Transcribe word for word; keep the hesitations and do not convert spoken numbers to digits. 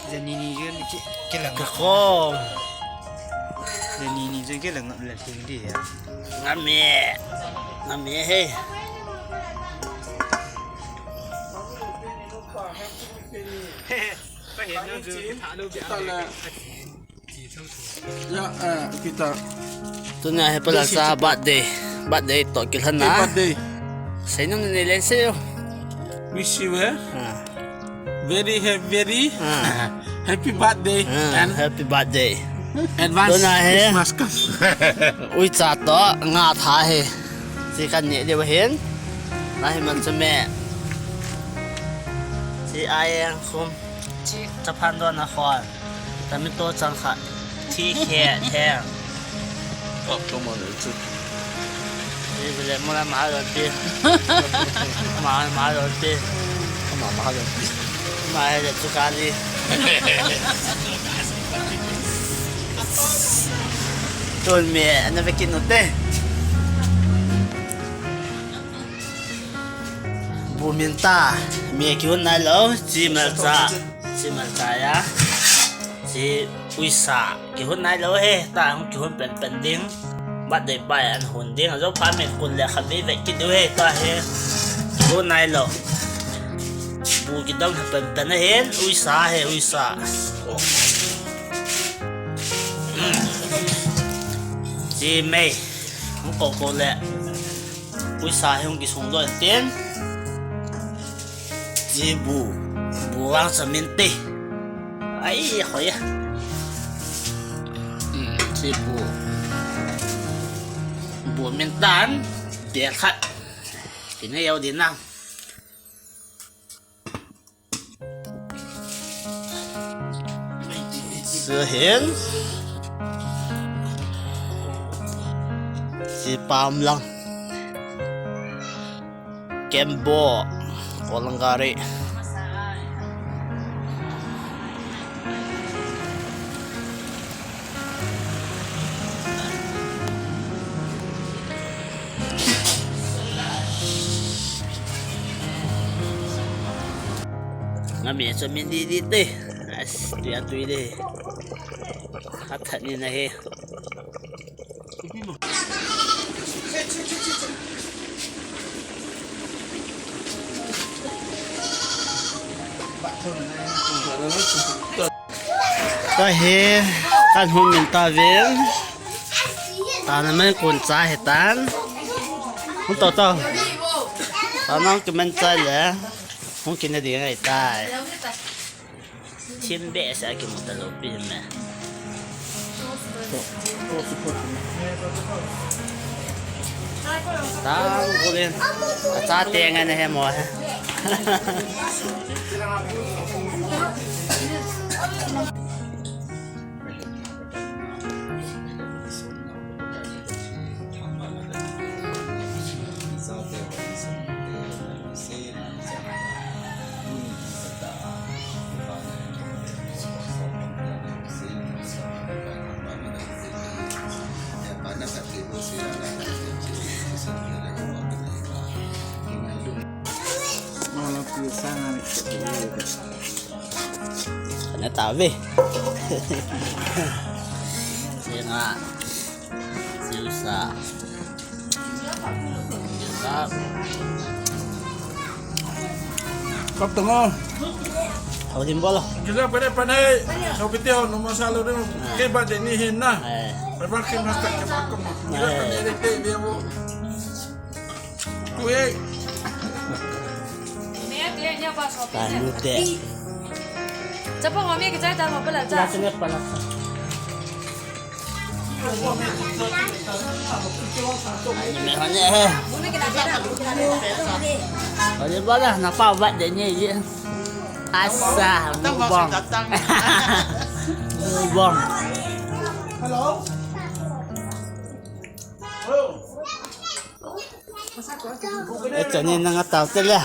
Janini jun ki, kila ngam. Kakom. Janini jun kila ngam la ting di ya. Ngam e. Ngam e he. Ka hin no ju ki tha lo bi a. Ya, eh, kita. Tuna he pala sa birthday. Birthday to kilhan na. Birthday. Seinom nei le sei o. Wish you a very happy, very happy birthday and happy birthday. Advance Christmas card. Uicha to nga tha he. Chi kan ne de hin. Na hi man chu me. Chi ai ang khum. Chaphan don a khol. Tomato chang khat. Thi khe theng. Kap to ma le chu. Ni bele mo la ma don ti. Ma, ma don ti. Ma, ma don ti. Ma he le chu ka li. Tun me na ve kin no te. Bu min ta, mi kihon nai lou, chi malcha, chi malcha ya, chi uisa, kihon nai lou he, ta hung kihon penpen ding, birthday pa ya an hon ding, ajo pha mi kun le khat vei vei kit diu he, ta he, kihon nai lou, bu kidong he penpen a hin, uisa he, uisa. Chi mei, hung ko ko le. Uisa hi hung kisung doh in tin. Chi bu. Bu vang sa min te. Ai, hoi a. Hmm, chi bu. Bu min tan. Tia khat. Kine yau din na. Sa hin. Chi pam lang. Kembo. Kolangari. Ngam e chu min di di te. As, tui a tui de. Athat ni na he. Ka he, kan hung min ta ven. Ta na man kun cha he tan. Hung to to. Ta na hung kiman cha le. Hung kin na ding ai tai. Thim behseh a kimu talou pi me. Tang golin. Acha teng ana he mo he. Kana ta ve. Singa. Siusa. Siusa. Kap tamo. Hau dim bolo. Kita pada pada. Kau piti hau nomor selalu tu. Ke pada ni hin na. Eh. Berapa ke masak ke pakai mo. Kita pada ni te dia mo. Tanu te. Chapa ngami ke chai ta ma pala cha. Ni me hanya he. Aje bala na pa bat de ni ye. Asa, mubang. Mubang. Hello. Echa ni nanga tau te le.